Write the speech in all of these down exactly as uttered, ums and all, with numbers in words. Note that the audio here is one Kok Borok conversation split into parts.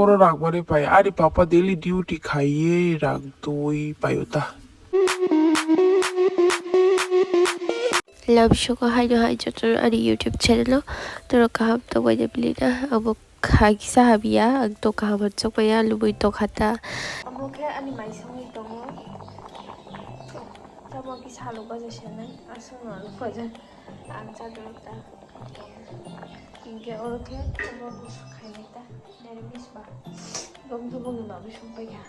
Oro rang mani pai, ani papa daily duty khaiwi rang twi paio ta. Love soko haino hai joto ani YouTube channel o norok kaham tongbai de bili na, abo kha kisa hamya, ang to kaham hwnjak maya, lubui tongkha ta. Amo khe ani mai songwi tongo. Tamo kisa alu baja senai, aswk no alu baja. Ang cha dorok ta. Hinkhe oro khe abo busu khainai ta. Niramis ba. Bong to bongni bagwi songpai kha.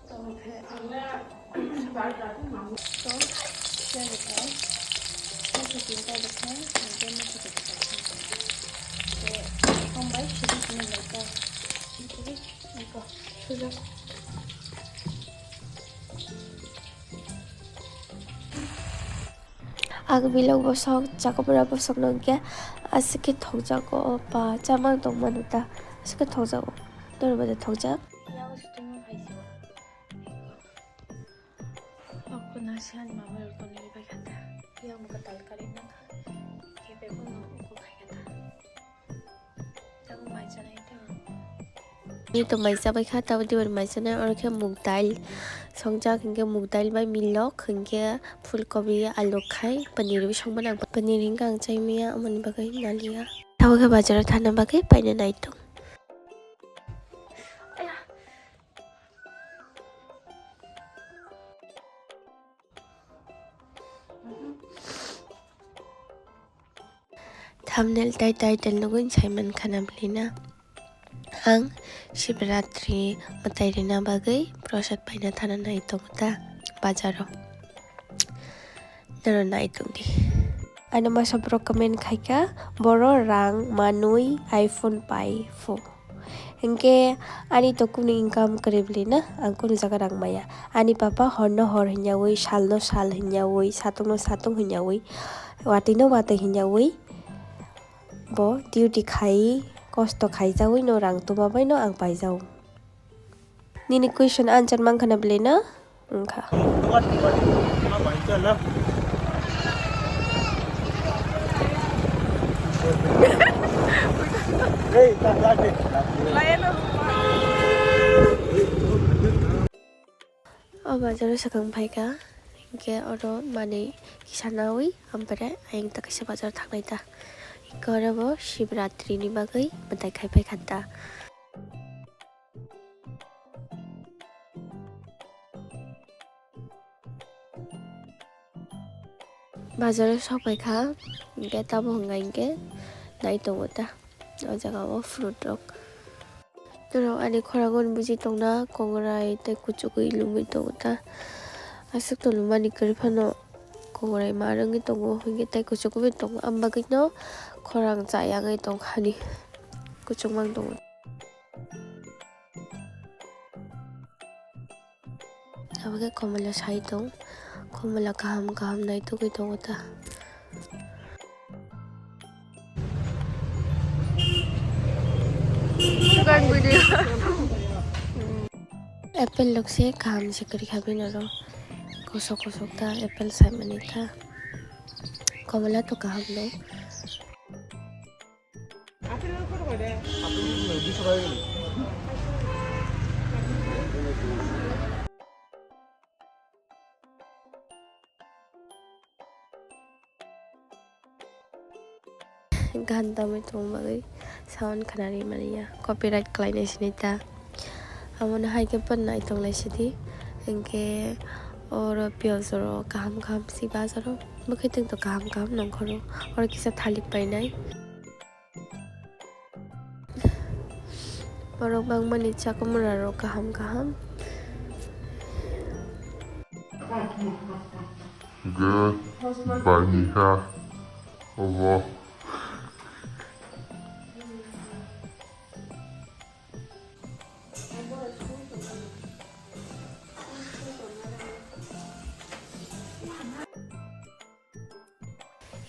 Tamo khe ang to siya rwkha. Busu tinta rwkha. Hinkhe busu rwkha. Tei hambai sidi sini lai ta. Hinkhe iko sujak. Ang bilok bosok, chakopra bosok no hwnkhe aswk khe thokjago, o ba chamang tongmano ta, aswk khe thokjago, norok bai da thokjak. Yang swtwngma phaisio. Okko nasihan mama rok tonwi bai kha ta. Yang bo kwtal karwi nang kha. Khe bebo no okko khai kha ta. Ni to mai chabai kha, tabo dibar mai chanai, oro khe mug dal songjak, hinkhe mug dal bai milok, hinkhe phulkobi, alu khai, paneer bo songmani ang, paneer hinkhe ang chai maya, amoni bagwi naliya. Tabo khe bazaro thana bagwi paina nai tong. Thumbnail tai title nugwi sai mankha na bwlwi na. Ang Shivratri mwtai rina bagwi prasad paina thana nai tongo ta bazaro. Norok nai tongdi. Ano masa borok comment khaikha, boro rang manwi iPhone pai pho. Hinkhe ani to kunu income kwrwi bwlwi na, ang kunu jaga rang maya. Ani papa horno hor hinyawi, salno sal hinyawi, satungno satung hinyawi, watwino watwi hinyawi, bo duty khai, kosto khaijawi no rang tuma bai no ang paijao. Nini question answer mankha na bwlwi na? Wngkha. O bazaro swkang phaikha, hinkhe oro manwi kisa nawi, ampore ayang ta kaisa bazar thangnai ta. Hinkhe oro bo Shivratri ni bagwi mwtai khai phaikha ta. Bazaro sok paikha, hinkhe tabuk hwnka hinkhe nai tongo ta o jaga o fruit rok. Norok ani khorang o buji tongna, kongrai tei kuchugwi lumwi tongo ta. Aswk to lumani kwrwi phano kongrai ma rwngwi tongo, hinkhe tei kuchugwi tongo, ambagwino khorang cha yangwi tongkha ni kuchuk mang tongo. Abo khe komla sai tong, komla kaham kaham naitugwi tongo ta. Apple rok se kaham se kwrwi kha bini oro, kosok kosok ta apple saimani ta, komla to kaham no. Gan tamwi tong bagwi sound khwnarwi manya, copyright khlainai sini ta. Abono hai khe phan nai tonglai sidi, hinkhe oro piyaj rok kaham kaham si bazaro, bwkhwtwng to kaham kaham nongkhoro, oro kisa thalik painai. Borok bangmani chakwmwra rok kaham kaham. Hwnkhe bainiha obo.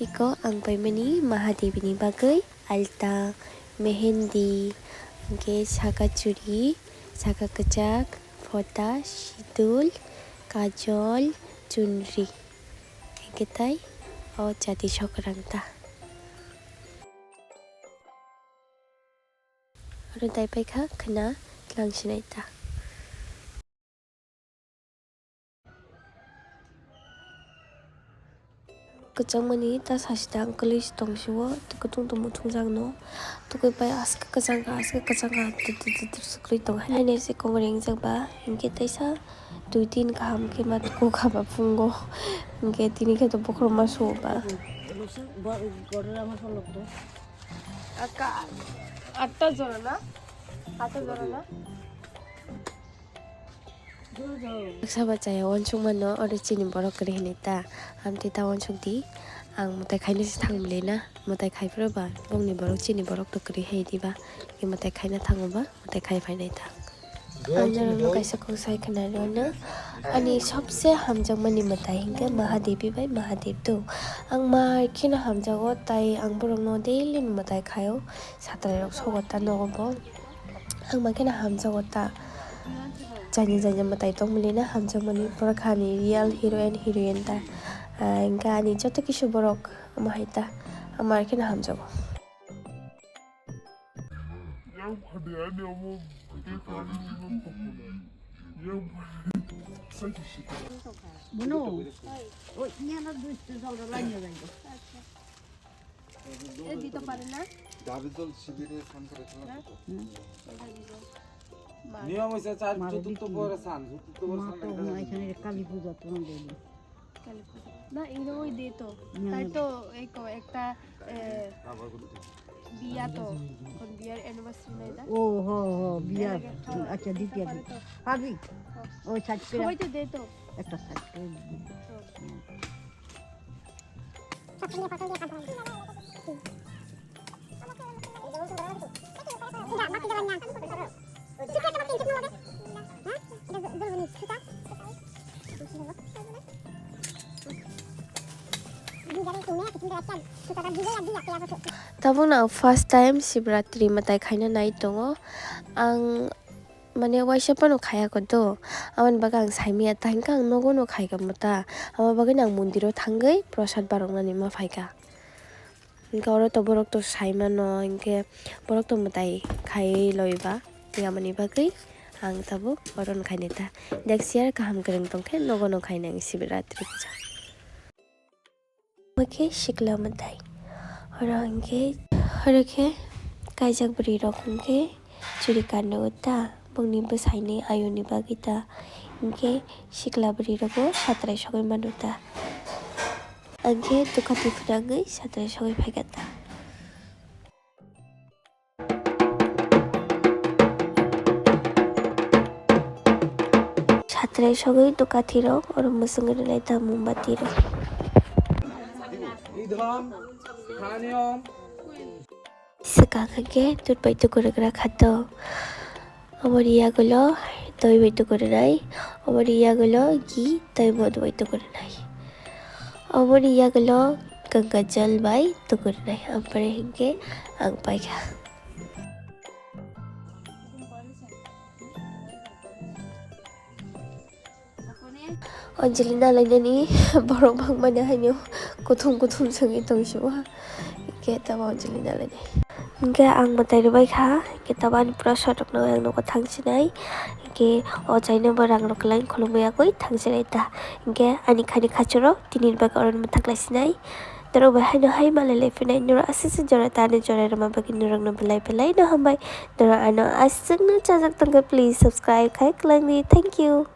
Iko ang paimani Mahadevi ni bagwi alta, mehendi, hwnkhe saka churi, saka kwchak, phota, sidul, kajol, chunri, hwnkhe tai o chati sokrang ta. Oro daipai kha khwna tlang sinai ta. Kwchangmani ta sasi ta ang kwlwi tong sio, twi kutung tong muthungjak no. Tukui pai aske kwchang kha, aske kwchang kha, twi twi twi twi kwlwi tong hai. Haino se kong ringjak ba, hinkhe teisa dui tin kaham khe ma tuku kha ba phungo. Hinkhe tini khe to bokhorok ma suo ba. Aka, atta jora na? Atta jora na? Baksa bachaya uansukmano, oro chini borok kwrwi hinwi ta. Amtwi ta uansuk di, ang mwtai khaina se thang bwlwi na, mwtai khai phuru ba, bongni borok chini borok to kwrwi hai diba, mwtai khaina thango ba, mwtai khai phainai ta. Ang norokno kaisa kok sai khna rwno. Ani sobse hamjakmani mwtai hinkhe Mahadevi bai Mahadev do. Ang mar kheno hamjago, tai ang borokno daily ni mwtai khaio. Satrai rok sogo ta nogo bo. Ang ma kheno hamjago ta. Jani jani mwtai tong mili na hamjakmani. Borok hani real hero and heroine ta. Ah, hinkhe ani joto kisu borok omo hai ta. Ang mar kheno hamjago. Bueno, oy, niya na duisto jol rw lainya jaibo. এ দিতে পারে না? ডাবল শিবিরে ফোন করেছিলাম তো। এটা দিল। নিয়ম হইছে চার, চতুর্থ পরে সান, চতুর্থ পরে সান। মা তো এখানে কালী পূজা তো দেবো। কালী পূজা। না, এগুলো ওই দে তো। না। তাই তো এই কো-, একটা, এ, বিয়া তো। এখন বিয়ার অ্যানিভার্সারি নাই না? ও, হ, হ, বিয়া। এর আগে, হ্যাঁ, আচ্ছা, দিতে পারে তো। ভাবি, হ্যাঁ। ওই সাইড করে। সবাই তো দে তো। একটা সাইড করে দিবি। হ্যাঁ। Tabukno ang first time Shivratri mwtai khaina nai tongo. Ang Mane waisa phano khaya kho do, aboni bagwi ang saimanya ta, hinkhe ang nogo no khaikha mwta, abo bagwino ang mondiro thangwi prosad baroknani ma phaikha. Hinkhe oro to borok to saimano, hinkhe borok to mwtai khaiwi loiba, aboni bagwi ang tabuk oro no khainai ta. Next year kaham kwrwng tongkhe nogo no khainai ang Shivratri puja. Omo khe sikla mwtai. Oro hinkhe, oro khe kaijak bwrwi rok hinkhe churi kanwi ta, bongni bwsaini ayoni bagwi ta. Hinkhe sikla bwrwi rogo satrai sogwi mano ta. Hinkhe dukati phwnangwi satrai sogwi phaikha ta. Satrai sogwi dukati rok oro mwswngwi rwnai ta mombati rok. Swkang hinkhe dud bai tuku rwgra kha to. Oboni yagulo twi bai tuku rwnai, oboni yagulo ghee tei modhu bai tuku rwnai, oboni yagulo ganga jal bai tuku rwnai, ampore hinkhe ang paikha. Anjali nalainani borok bangmani haino kuthum kuthum swngwi tongsiwo. Hinkhe tabo Anjali nalainai. Hinkhe ang mwtai rwbaikha, hinkhe tabo ani pura sotok no ang nogo thangsinai. Hinkhe o chaino bo rang rok kwlai khulumwi yagwi thangsinai ta. Hinkhe ani khani khachuro tini bagwi oro mwthang lai sinai. Norok bai haino hai malai lai phinai, norok aswk se jora ta ani jora rwma bagwi norok no belai belai no hambai. Norok ano aswk no chajak tongkhe please subscribe khai kwlangdi. Thank you.